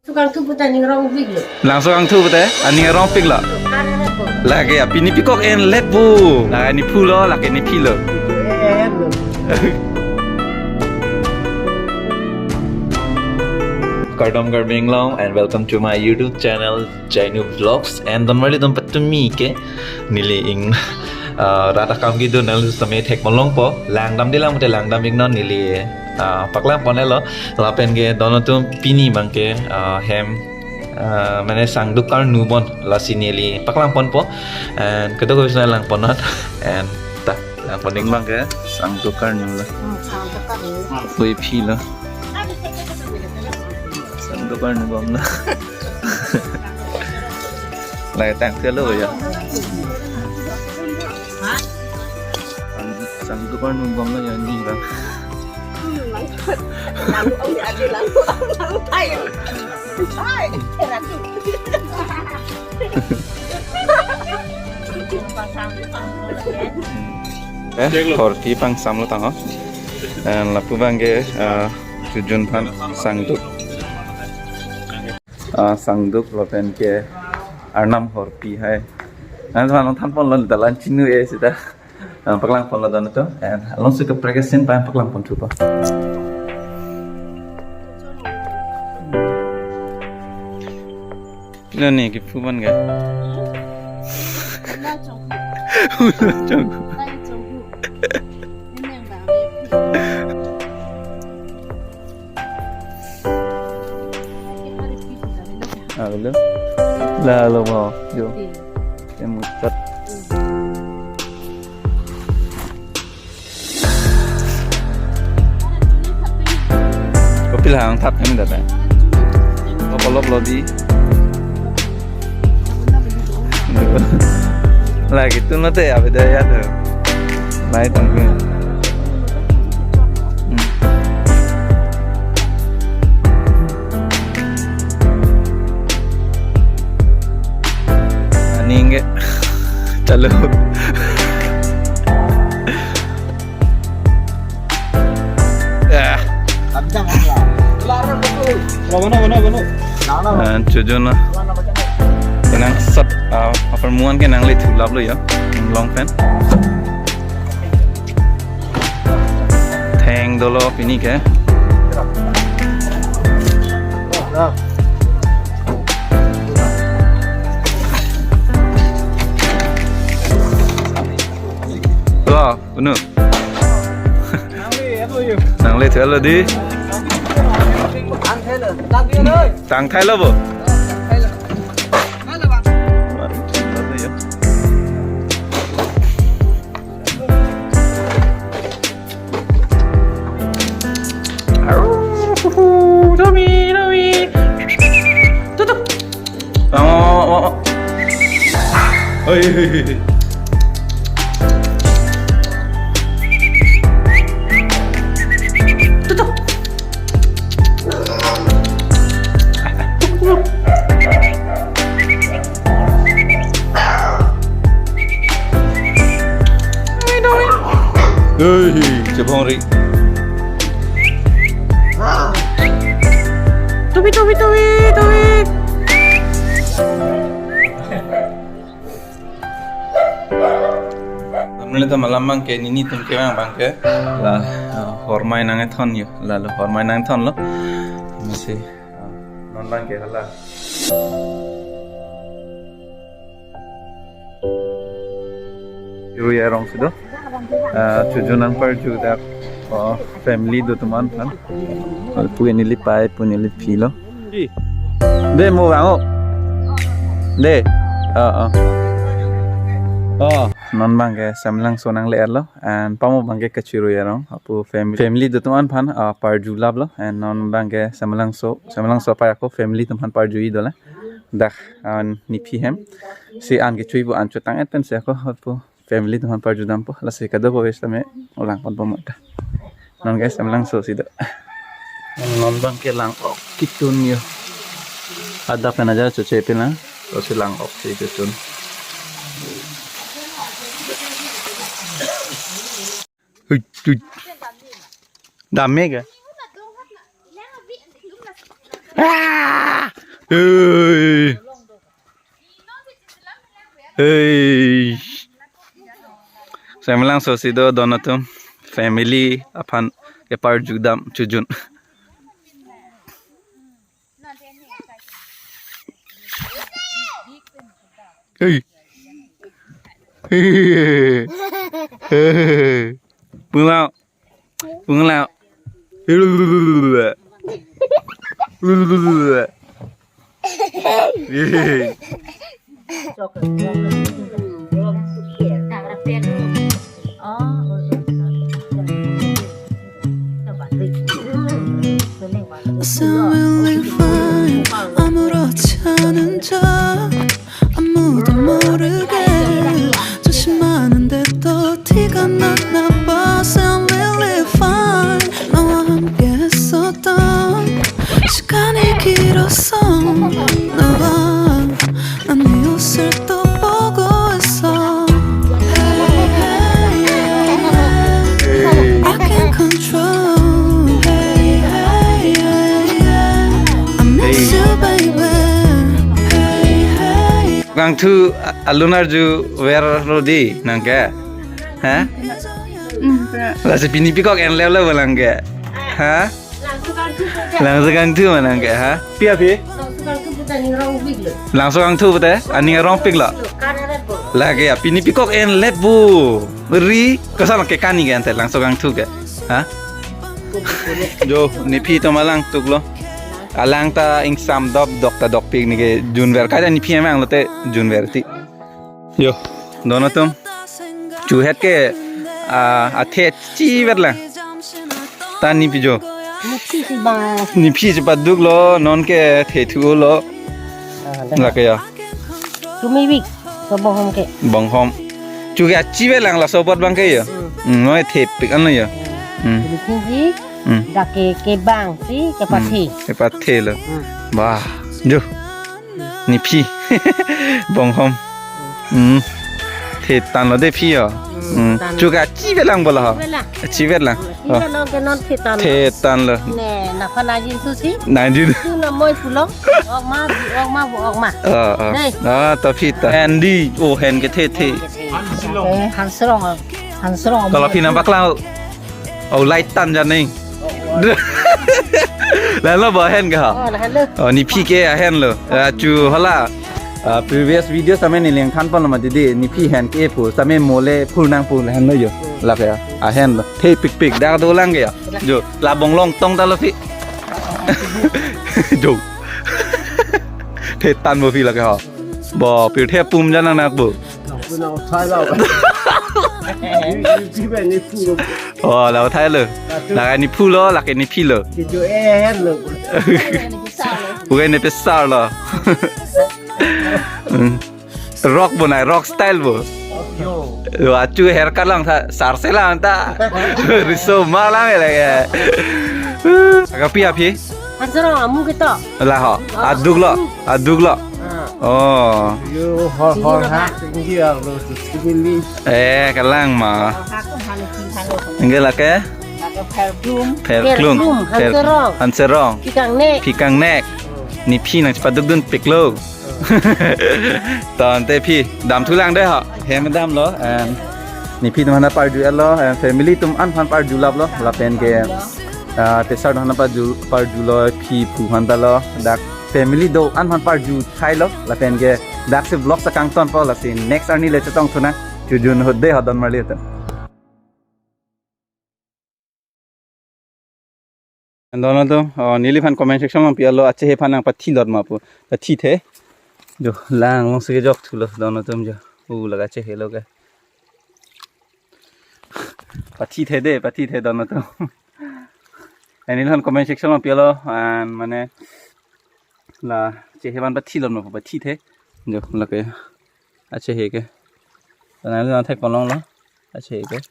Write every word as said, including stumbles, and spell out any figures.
Sukang thu puta ning rong pik lo. Langso kangthu puta aning rong pik lo. Karena po. Lake ya pini pikok en let po. Lake nephu lo, lake nephi lo. Eh, lo. Kardom Karbi Anglong and welcome to my YouTube channel Jainu Vlogs and don marli don patumi ke neli ing ah, rat akam kedo nangli sitame thek malongpo. Langdam di lang mute langdam iknon neli ah, paklang pon-elo. Lapen ke don atum pini abangke ah, hem ah, mane sangduk karnu bon lasi neli paklang ponpo. And kedo ko bisa lang ponnon. And ta lang pon ik abangke sangduk karnu lo. Hmm, sangduk karnu. Pui phi lo. Sangduk karnu bom lo. Lake tangthelo ya. Sang, sangduk karnu bom lo ya ni bang. Hmm, langkut. Langkut, oh, ya, ada langkut, langkut, ayo. Hai, kira tu. Eh, horpi pangsamlo tangho. Dan lapu abangke ah, chojun aphan sangduk. Ah, sangduk lapen ke arnam horpi hai. Nang teman than ponlo dalan chinu e sita. Ah, paklang ponlo don atum. And along suka practice sin pa paklang pon thupo. Pilo ni kiphu abangke. Ula chong. Ula chong. Ah, hello. Lalo mo, jo. Em tat. Kopil hang thap em data. Kopolop lo di. Lake tu mate ya beda ya tu. Lai tangke. Hmm. Aning ke chalo. Ah. Kencang lah. Mana, mana, mana? Mana, mana? Ah, chojun na. Kenangsot, ah, apar muan ke nanglethu laplo ya. Long pen. Theng dolo pini ke. Wah, unu. Nanglethulo di. Tangthailo bo. Tommy, Tommy. Tutup. Oi, oi, oi. Tutup. Hei, chebong ri. Tubi, tubi, tubi, tubi. Nelitum alam abangke nelitum kevang abangke la, ah, hormai nangkethon yo, lalo hormai nangkethonlo. Masi, ah, non abangke hala. Rui arong si do. Ah, chojun nangparju dak, oh, family do atum aphan. Pu neli pei, pu neli philo. De mo vang o. De. Ah, ah. Oh, non abangke Samelangso nangle-etlo and pamo abangke kachirui arong. Apu fam-, family do atum aphan, ah, parju laplo and non abangke Samelangso, Samelangso apei ako family atum aphan parju-i dolang. Dak, ah, nephi hem. Si an kechui pu an chotang-et pensi ako apu family atum aphan parju dampo, lasi kadokave sitame lang ponpo mata. Non ke Samelangso si do. Non abangke lang-ok ketun yo. Adap pen aja choche pin lang. Lasi lang-ok si ketun. Hui, hui. Dam me ke? Ah! Hey. Hey. Semelang sosi do don atum family aphan kepar judam chujun. Hey. Hey. Pulang. Pulang. Someone will find 아무렇지 않은 척 아무도 모르게 조심하는데 또 티가 나나 봐. Someone will find 너와 함께 했었던 시간이 길어서 나봐 난 네 옷을 또 보고 있어. Hey, hey, yeah. I can't control. Hey, hey, yeah, yeah. I miss you, baby. Hey, hey. Kangthu a-, alun arju ver rodi nangke. Ha? Lasi pini pikok en level nangke. Ha? Langso kangthu ma nangke, ha? Pi aphi? Langso kangthu pute aning arongpiklo. Lake ya, pini pikok en level. Ri, koson ke kani ke ante langso kangthu ke. Ha? Jo, nephi atum alang tuklo. Alang ta ingsam dop dok ta dokpik neke junver. Kaita nephi amang lote junver ti. Jo, don atum. Chuhet ke, ah, athe chivet lang. Ta nephi jo. Nephi si ba. Nephi si paduklo, non ke the thulo. Ah, dah. Lake ya. Chumi bik, so bonghom ke. Bonghom. Chuke achivet lang laso apot abang ke ya. Hmm. Hmm, noi thepik anlo ya. Hmm. Nephi si, hmm, dak ke kebang si, kepathe. Hmm, kepathe lo. Hmm. Bah, jo. Nephi. Bonghom. Hmm. Thetanglo de phi yo. Hmm. Hmm. Tanglo. Chuke achivet lang bolo ho. Achivet lang. Achivet lang. Oh. Achivet lang ke non thetanglo. Thetanglo. Ne, naphan ajin tu si. Najin. Tu na moi pulo. Ok ma, ok ma, ok ma. Oh, oh. Nei. Ah, ta phi ta. Andy, oh, hen kethe the. Hen kethe. Hanserong. Hanserong. Kalau phi nang paklang. Oh, light tan janing. Lalo ba hen ke ha? Oh, lahenlo. Oh, nephi ke ahenlo. Ah, chu hala. Ah, previous video same neli nangthan ponlo mati di. Nephi hen ke pu. Same mole phur nang pu lahenlo jo. Lake ya. Ahenlo. Thepikpik dak dolang ke ya. Jo, la bonglong tong ta lo phi. Jo. Thetang bo phi lake ha. Bo pirthe pum jan nangnak bo. Puna uthai lo. Phi ben nephu lo. Oh, la uthai lo. Lake nephu lo, lake nephi lo. Kijo eh lo. Bukan nepesar lo. Hmm. Rock bo nai, rock style bo. Yo. Yo, achu haircut lang ta, sarse lang ta. Riso ma lang lake. Aga pi aphi? Hanserong amu keto. La ho. Aduk lo, aduk lo. Ah. Oh. Yo, hor, hor ha, tinggi ya, lo, tinggi. Eh, kalang ma. Hor ha ko hanu ki hanu. Enggak lake? Lake Pherklum. Pherklum. Pherklum, Pher-, Hanserong. Hanserong. Phikangnek. Phikangnek. Hmm. Nephi nangchepadukdunpiklo. Tangte phi damthulang de ha. Hem damlo, em, nephi atum aphan parju-etlo, em, family atum an aphan parjulaplo, lapen ke, ah, pesar atum aphan parju, parjulo, phi phu aphan ta lo, dak family do-an aphan parju thailo, lapen ke daksi vlog si kangtonpo, lasi next arni le chetongthunang, chujun hot de ha don marli atum. Don atum, oh, neliphan comment section along pi-etlo, achehe aphan nangpathilot ma pu. Pathithe. Jo, lang long si kejok thulo, don atum jo. U, lake achehe lo ke. Pathithe de, pathithe don atum. Neliphan comment section along pi-etlo, an mane la achehe aphan pathilot ma pu, pathithe. Jo, lake achehe ke. Nangli nangthek ponlonglo. Achehe ke.